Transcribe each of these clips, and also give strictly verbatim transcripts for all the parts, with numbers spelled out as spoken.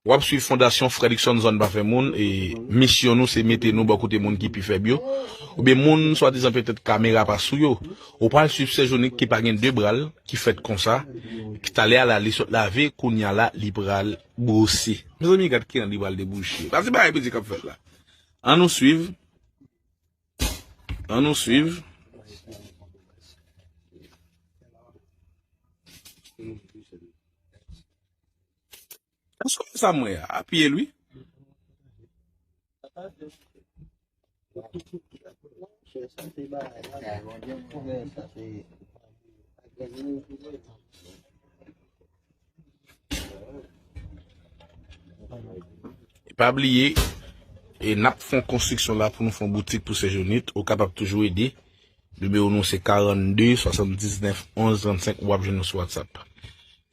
W ap swiv Fondasyon Fredrickson Zòn Pa Fè Moun, e misyon nou se mete nou bò kote moun ki pi fèb yo, oubyen moun swadizan petèt kamera pa sou yo. Ou pral swiv Sè Jonik ki pa gen de bra l, ki fèt konsa, ki talè a la li sot lave, kounye a la li pral bwose. Mezanmi, gad ki jan li pral debouche. Pase bagay piti k ap fèt la. Ann nou swiv. Ann nou swiv. Èske w wè sa m wè a? Apiye l wi. E pa bliye, e n ap fè yon konstriksyon la pou nou fè yon boutik pou Sè Jonit. Ou kapab toujou ede. Nimewo nou se karannde swasanndiznèf onz trannsenk, w ap jwenn nou sou WhatsApp.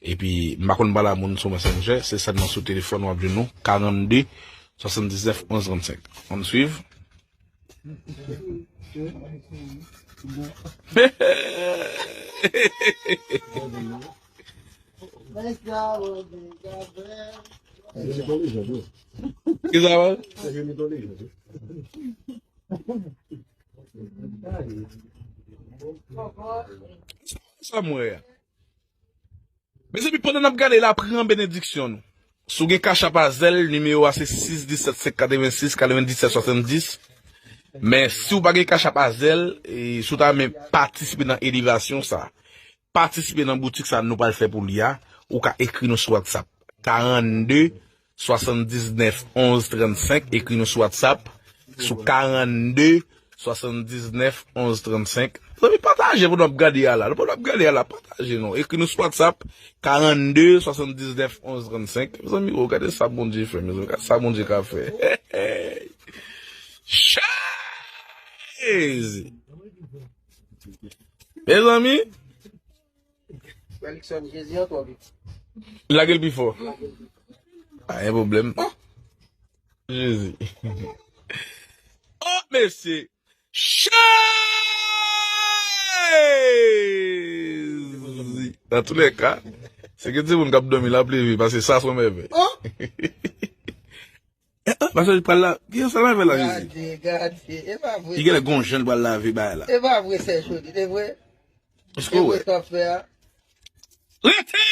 Epi, m pa konn pale a moun sou Messenger, se sèlman sou telefòn w ap jwenn nou, karannde swasanndiznèf onz trannsenk. Ann swiv. Kisa, man? Sa m wè a. Mezanmi, pandan n ap gade la, pran benediksyon nou. Si w gen Cash App a Zelle, nimewo a se sis disèt senk katrevensis katrevendisèt swasanndis. Men si w pa gen Cash App a Zelle, e si w ta renmen patisipe nan elevasyon sa, patisipe nan boutik sa nou pral fè pou li a, ou ka ekri nou sou WhatsApp. Karannde swasanndiznèf onz trannsenk, ekri nou sou WhatsApp, sou karannde swasanndiznèf onz trannsenk. Zanmi, pataje pandan w ap gade a la. Pandan w ap gade a la, pataje non. Ekri nou sou WhatsApp, karannde swasanndiznèf onz trannsenk. Zanmi, o, gade sa Bondye fè, mezanmi. Gade sa Bondye ka fè. Jezi! Mezanmi! Felixson, Jezi an twò piti. Lage l pi fò. Pa gen pwoblèm. Oh! Jezi. Oh, mesye. Jezi. Dans tous les cas, se gen timoun k ap dòmi l ap leve, paske sa se yon mèvèy. Oh! Eh, eh, pastè pral la, ki sa l ap fè la, Jezi? Gade, gade, e pa vre. Li genlè gon jan l pral lave bagay la. E pa vre, Sè Jodi, e vre? Èske w wè? E vre sa w fè a? Rete!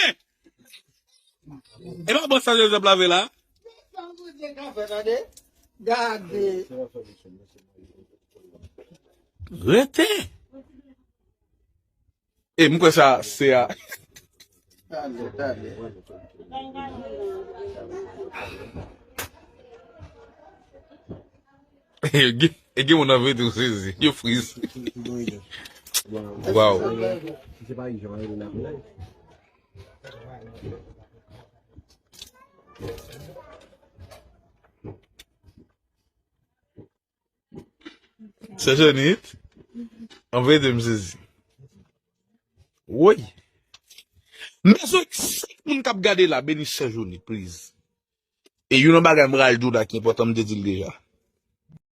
E pa bon sa Jezi ap lave la? Sa Bondye ka fè, tande? Gade. Rete! E m kwè sa se a. Tande, tande. E gen, e gen moun anvoye tou sezi. Yo friz. Waw. Sè Jonit, anvoye de m sezi. Woy. Mezanmi, sak moun k ap gade la, beni Sè Jonit, please. E youn nan bagay m pral di w la ki enpòtan, m te di l deja.